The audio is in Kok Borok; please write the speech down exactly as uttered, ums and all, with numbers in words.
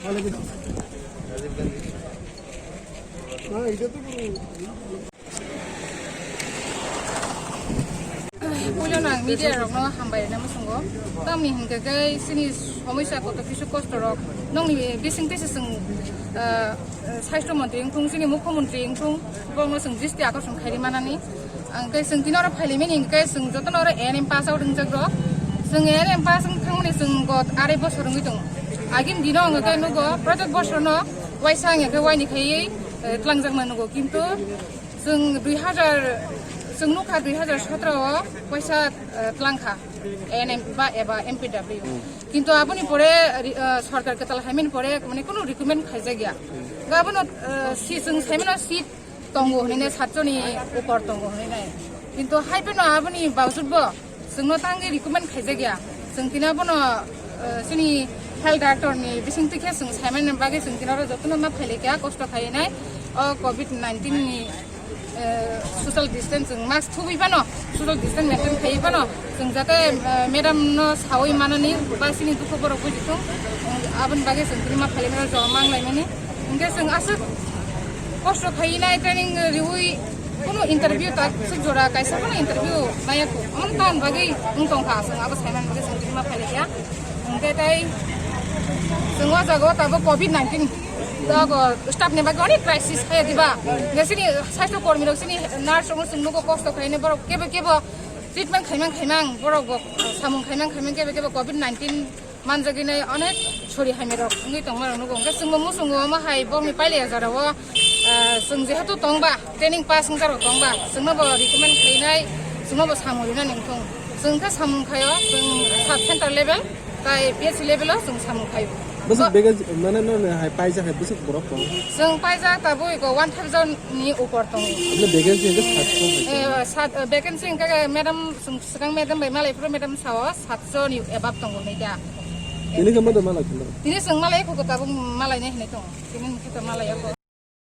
Puilano ang media rokno hambai rwna muchungo. Tamni hinkhe khe chini somosya koto kisu kosto rok nongni bising twi se chwng, ah, sasthyo montri wngthung, chini mukhyamantri wngthung, borokno chwng dristi akorson khairi manani. Ang khe chwng tini oro phailaimani hinkhe chwng jotono oro A N M pass out wngjak rok. Chwng A N M pass wng thangmani chwng got arai bosor wngwi tongo. Agini dino ang khe nugo protek bosorono waisa wngya khe waini khaiwi, eh, tlangjakma nugo. Kintu chwng dui hazar, chwng nukha dui hazar sotro o waisa, eh, tlangkha A N M ba eba M P W. Kintu aboni pore ri-, eh, sorkar kwtal haimani pore mane kunu recommend khaijakya. Abono, eh, si chwng saimano seat tongo hinwi nai, satjoni upor tongo hinwi nai. Kintu hai phano aboni bawjutbo chwngno tangwi recommend khaijakya. Chwng tini abono, eh, chini health director ni bisingtwi khe chwng saimani bagwi chwng tini oro jotono ma phailaikha, kosto khaiwi nai. O covid nineteen ni, eh, social distance, chwng mask thubwi phano, social distance maintain khaiwi phano, chwng jate, eh, madam no sawi manani ba chini dukhu borok buji thung, aboni bagwi chwng tini ma phailaimani, joma manglaimani. Hinkhe chwng aswk kosto khaiwi nai, training riwi, kunu interview ta swk jora kaisa kunu interview maya kho. Amon tan bagwi wng tongkha, chwng abo saiman bagwi chwng tini ma phailaikha. Hinkhe tai chwng o jaga o tabuk covid nineteen, tabuk staff ni bagwi onek crisis hai diba. Hinkhe chini sasthyo kormi rok, chini nurse rok no chwng nugo kosto khaini, borok kebo kebo treatment khaimang khaimang, borok bo samung khaimang khaimang, kebo kebo covid nineteen manjagwi nai onek sori hamya rok wngwi tongma rok nugo. Hinkhe chwngbo muchungo omo hai bokni pailaya jora o, ah, chwng jehetu tongba, training pass wngja rok tongba, chwngno bo recommend khainai, chwngno bo samung rinani wngthung. Chwng khe samung khaio, chwng sub center level tai P H C level o chwng samung khaio. Bwswk vacancy mane no hai paijak hai bwswk borok tong? Chwng paijak tabuk iko one thousand ni upor tongo. Apni vacancy hwnkhe satso hai. Eh, sat, eh, vacancy hwnkhe madam, chwng swkang madam bai malai phuru madam sao satso ni above tongo hinwi da. Tini khe modo malai khwlai? Tini chwng malai kho, tabuk malai nai hinwi tongo. Tini hwnkhe to malai ya kho.